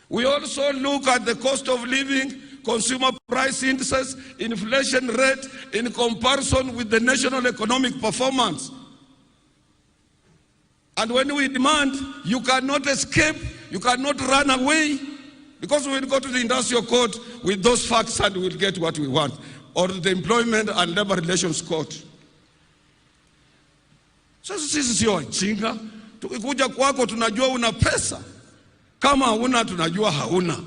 We also look at the cost of living, consumer price indices, inflation rate in comparison with the national economic performance. And when we demand, you cannot escape, you cannot run away, because we will go to the industrial court with those facts and we will get what we want, or the Employment and Labor Relations Court. Sasa sisi sio wajinga. Tukikuja kwako tunajua una pesa, kama hauna tunajua hauna.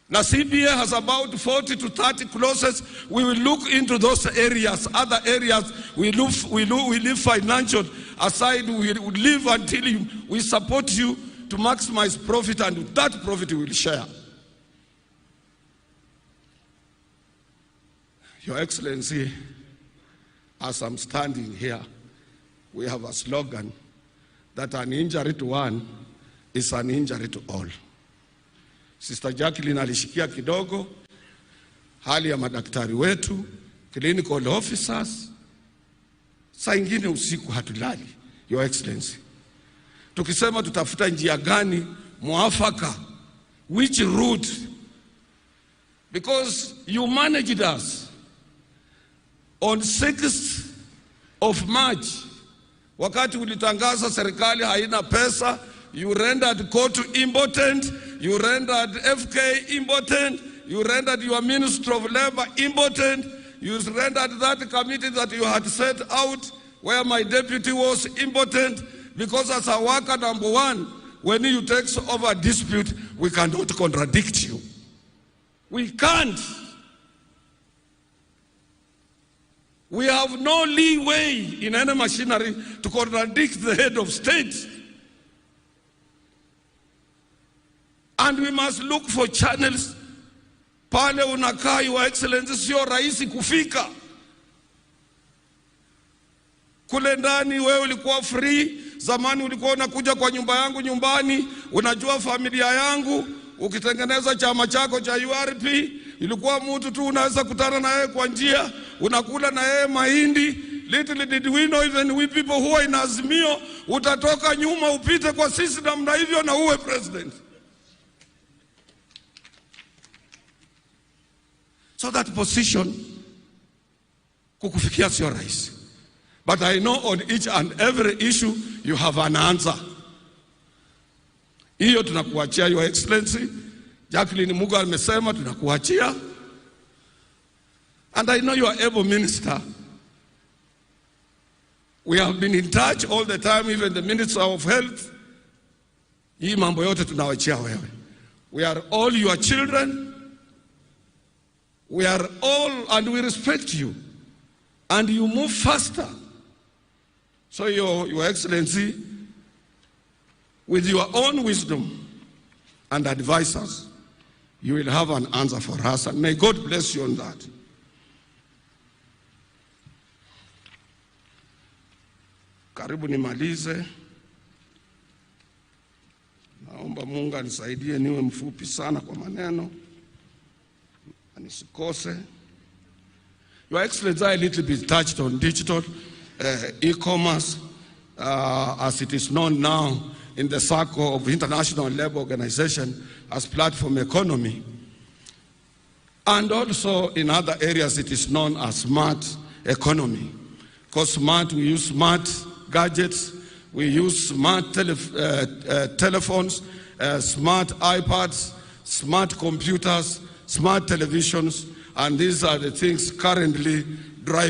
Na CBA has about 40 to 30 clauses. We will look into those areas, other areas. We leave financial aside. We will leave until we support you to maximize profit, and that profit we will share. Your Excellency, as I'm standing here, we have a slogan that an injury to one is an injury to all. Sister Jacqueline alishikia kidogo hali ya madaktari wetu, clinical officers. Saa ingine usiku hatulali, Your Excellency. Tukisema tutafuta njia gani mwafaka, which route, because you managed us on 6th of March, wakati ulitangaza serikali haina pesa, you rendered court impotent, you rendered FK impotent, you rendered your Minister of Labor impotent, you rendered that committee that you had set out where my deputy was impotent, because as a worker, number one, when you take over dispute, we cannot contradict you. We can't. We have no leeway in any machinery to contradict the head of state. And we must look for channels. Pale unakaa, Your Excellency, sio rahisi kufika. Kule ndani wewe ulikuwa free, zamani ulikuwa unakuja kwa nyumba yangu nyumbani, unajua familia yangu, ukitengeneza chama chako cha URP, ilikuwa mtu tu unaweza kutana na yeye kwa njia, unakula na yeye mahindi. Little did we know, even we people who are in Azimio, utatoka nyuma upite kwa sisi namna hivyo na uwe president. So that position kukufikia sio rahisi. But I know on each and every issue you have an answer. Hiyo tunakuachia, Your Excellency. Jacqueline Mugo amesema tunakuachia. And I know you are able minister. We have been in touch all the time, even the Minister of Health. Hii mambo yote tunawachia wewe. We are all your children. We are all, and we respect you. And you move faster. So your Excellency, with your own wisdom and advisors, you will have an answer for us. And may God bless you on that. Karibu nimalize. Naomba Mungu anisaidie niwe mfupi sana kwa maneno, nisikose. Your Excellency, I a little bit touched on digital e-commerce, as it is known now in the circle of International Labour Organization as platform economy. And also in other areas it is known as smart economy. Because smart, we use smart gadgets, we use smart telephones, smart iPads, smart computers, smart televisions, and these are the things currently driving